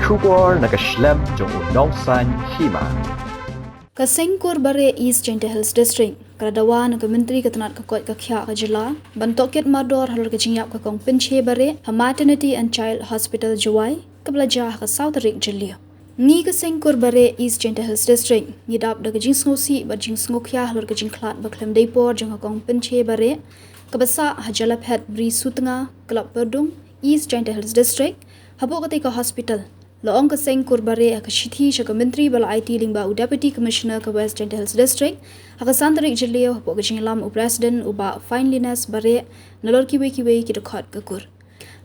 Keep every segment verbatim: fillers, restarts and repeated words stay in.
Khubor na ka shlem jong u Nongsaiñ Hima. Ka Seng Kur Bareh, East Jaintia Hills District, ka la dawa na ka Myntri ka tnat ka koit ka khiah ka jylla ban tohkit mardor halor ka jingïap ka Kong Pynche Bareh ha Maternity and Child Hospital Jowai, kaba la jia ha ka saw tarik Jylliew. Ngi ka Seng Kur Bareh, East Jaintia Hills District, ngi dap da ka jingsngewsih bad jingsngewkhia halor ka jingkhlad ba khlem dei por jong ka Kong Pynche Bareh, kaba sah ha Jalaphet Bri Sutnga, Klap Perdung, East Jaintia Hills District, hapoh katei ka hospital. La ong ka Seng Kur Bareh ha ka shithi sha ka Myntri ba la aiti lyngba u Deputy Commissioner ka West Jaintia Hills District ha ka san tarik Jylliew, hapoh ka jingïalam u President u Bah Finelyness Bareh, nalor kiwei kiwei ki dkhot ka kur.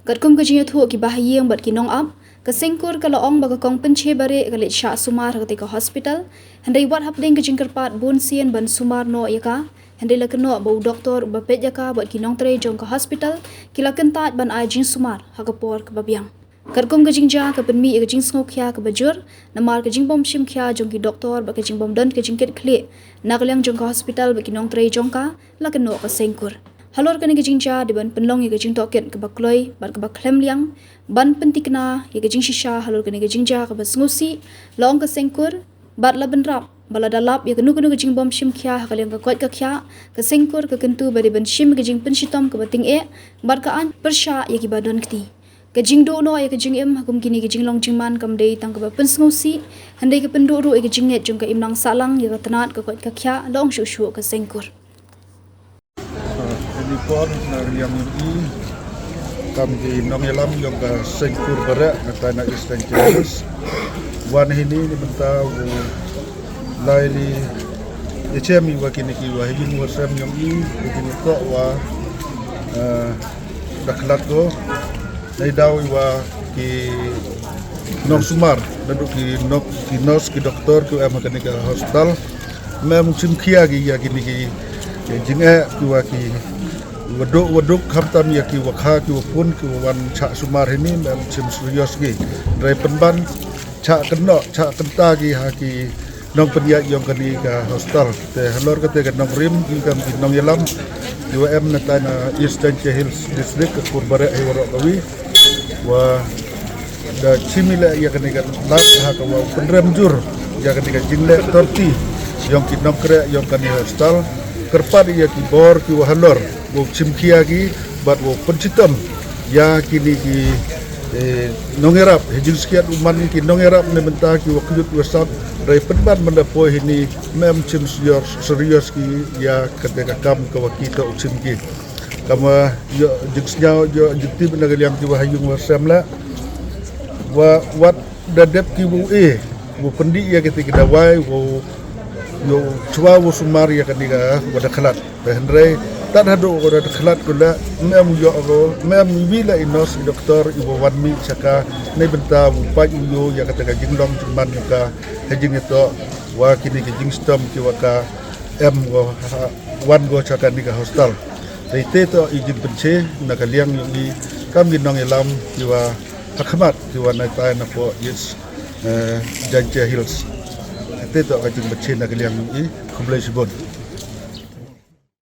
Katkum ka jingïathuh ki bahaïing bad ki nongap, ka Seng Kur ka la ong ba ka Kong Pynche Bareh ka leit shah sumar ha katei ka hospital, hynrei wat hapdeng ka jingkyrpad bunsien ban sumar noh ïa ka, hynrei la kynnoh ba u doktor uba peit ïa ka bad ki nongtrei jong ka hospital ki la kyntait ban ai jingsumar ha ka por kaba biang. Katkum ka jingjia ka pynmih ïa ka jingsngewkhia kaba jur namar ka jingbym shim khia jong ki doktor bad ka jingbym don ka jingkitkhlieh na ka liang jong ka hospital bad ki nongtrei jong ka, la kynnoh ka Seng Kur. Halor kane ka jingjia, dei ban pynlong ïa ka jingtohkit kaba kloi bad kaba khlem liang ban pyntikna ïa ka jingshisha halor kane ka jingjia kaba sngewsih, la ong ka Seng Kur, bad la bynrap ba lada lap ïa kano kano ka jingbym shim khia ha ka liang ka koit ka khiah, ka Seng Kur ka kyntu ba dei ban shim ïa ka jingpynshitom kaba tyngeh bad ka aiñ pyrshah ïa kiba don kti. Ka jingduh noh ïa ka jingim ha kum kine ki jinglong jingman kam dei tang kaba pynsngewsih, hynrei ka pynduh ruh ïa ka jingngeit jong ka imlang sahlang ïa ka tnat ka koit ka khiah, la ong shuh shuh ka Seng Kur. Kane por na ka liang jong i, kam ki nongïalam jong ka Seng Kur Bareh na tai na East Jaintia Hills, wan hini na bynta u lai li ïa chem i wa kine ki wa ha ïing wa sem jong i, ki kine ko wa, eh, da khlad ko. Nai daw i wa ki nongsumar, naduh ki nok, ki nurse, ki doktor ki wa em ha kane ka hospital, mem shim khia ki ïa kine ki, ki jingeh ki wa ki wa duk wa duk, khamtam ïa ki wa kha ki wa pun ki wa wan shah sumar hini, mem shim serious ki. Hynrei pynban shah kynnoh shah kynta ki ha ki nongpynïaid jong kane ka hospital. Te halor kata ka nongrim ki kam ki nongïalam ki wa em na tai na East Jaintia Hills District, ka Kur Bareh hi waroh kawi, wa da shim i leh ïa kane ka lad ha ka wa pynrem jur ïa kane ka jingleh torti jong ki nongkreh jong kane ka hospital. Kyrpad ïa ki bor ki wa halor wow shim khia ki bad wow pynshitom ïa kine ki, eh, nongïarap. He jingskhiat u man ki nongïarap ne mynta ki wa kjut wa sap, hynrei pynban mynta poi hini mem shim serious, serious ki ïa kata ka kam ka wa ki to shim ki. Kam wa ïoh jingsngew ïoh jingtip na ka liang ki wa ha ïing wa sem la wa wat da dep ki wa u e, wa pyndih ïa kata ki dawai, wa u ïoh chwa wa sumar ïa kane ka wa da khlad. Hynrei tad haduh wa da khlad ko la, mem ïoh ko, mem wi la i nurse i doktor i wa wan mih sha ka, ne bynta wa pait u ïoh ïa kata ka jinglong jingman ka, ha jingïatoh wa kine ki jingshitom ki wa ka em wa ha, wan ko sha kane ka hospital. Te te to i jingpynche na ka liang jong i kam ki nongïalam ki wa ha khmat ki wa na tai na poh East, eh, Jaintia Hills. Te to ka jingpynche na ka liang jong i, khublei shibun.